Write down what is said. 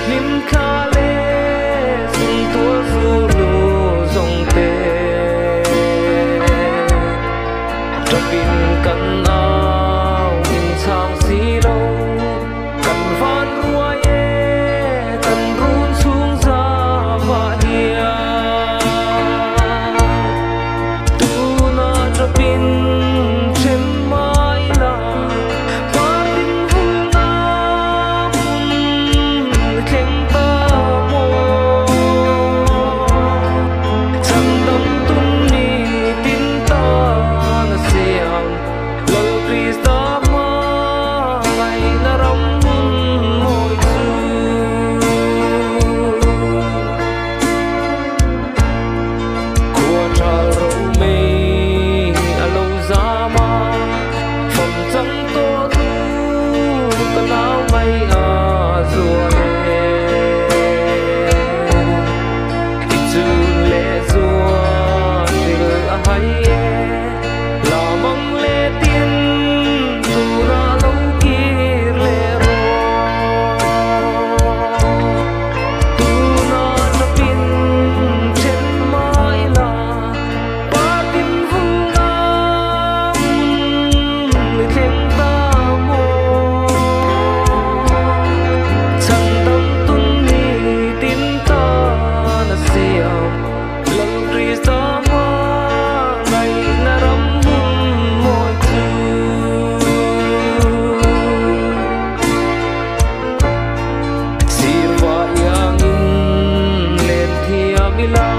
Hlimthla leh sumtual sulhnu zawng te Tawpin kan au in chhang si lo Kan van ruai e kan run chhung zauah hian Tunah tawpin then mai la Partin vulna hmun thleng ta maw Chhandam tun ni tin tan a siam Lal Krista hmangaihna ram hmun mawi chu. Khua ṭhal ro mei a lo zam a, fam chang tawh tu ka nau mai a zual e. I chun leh zuan hril a hai e, la mang leh tin tunah lo kir leh rawh. Tunah tawpin then mai la, partin vulna hmun i thleng ta maw? Chhandam tun ni tin tan a siam, Lal Krista hmangaihna ram hmun mawi chu. Sirva iangin len thiam ila.